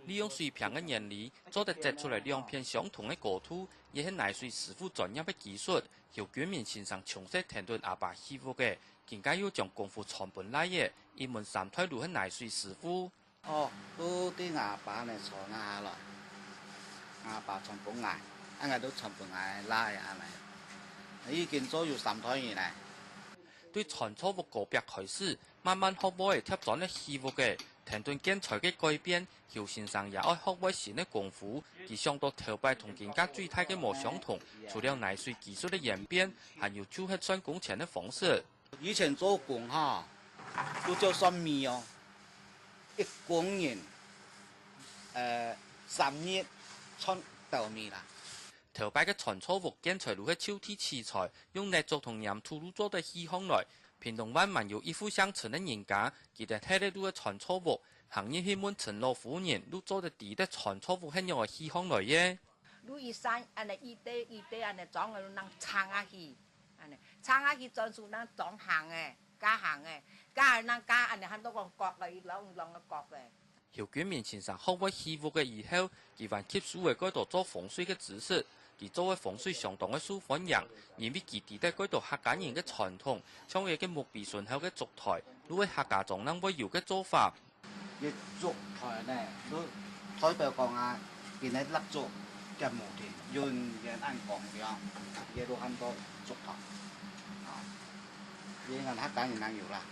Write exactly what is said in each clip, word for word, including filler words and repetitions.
利用水平个原理，做得擇出來兩片相同个高度，也係泥水師傅專業个技術。邱君明先生從細跈等阿爸起屋个，更加有將功夫傳分倈仔，一門三代都係泥水師傅。哦，都對阿爸呢傳下來，阿爸傳分𠊎，恁仔都傳分𠊎倈仔恁仔，已經做有三代人了。對傳錯屋告白開始，慢慢學會貼磚仔起屋个，跈等建材个改變，邱先生也愛學會新个功夫。佢想到頭擺同今下最大个無相同，除了泥水技術个演變，還有就係算工錢个方式。以前做工哈，都照算米哦，一工人，呃，三日賺斗米啦。頭擺个傳錯屋建材都係就地取材，用泥作同黏土都做得起䟘來。屏東縣滿有一戶姓陳个人家，佢等歇个都係傳錯屋，行入去問陳老夫人，都做得知得傳錯屋係仰仔起䟘來个。如意山恁仔一堆一堆恁仔裝个，人撐下去，恁仔撐下去，轉手人裝行个，加行个，加人加恁仔，喊到講角个，一浪一浪个角个。邱君明先生學會起屋个以後，佢還吸收了蓋多做風水个知識。佢做个風水相當个受歡迎，因為佢知得蓋多客家人个傳統，像這个墓碑脣口个燭台，都係客家庄人會有个做法。這燭台呢，都代表講啊，今日蠟燭點無停，永遠恁光亮，這都喊做燭台。啊，這𠊎客家人正有啦。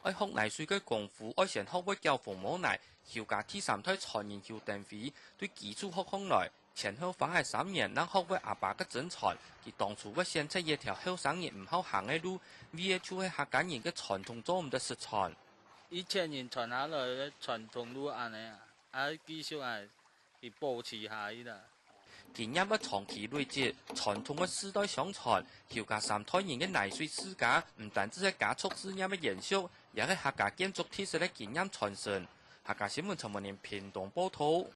愛學泥水个功夫，愛先學會攪紅毛泥。邱家第三代傳人邱登輝，對基礎學䟘來，前後花了三年，正學會阿爸个真傳。佢當初會選擇這條後生人毋好行个路，為个就係客家人个傳統做毋得失傳。以前人傳下來个傳統路恁仔啊，啊，繼續啊，去保持下去啦。經驗个長期累積，傳統个世代相傳，邱家三代人个泥水世家，毋單止係家族事業个延續，也係客家建築特色个經驗傳承。客家新聞陳文林屏東報導。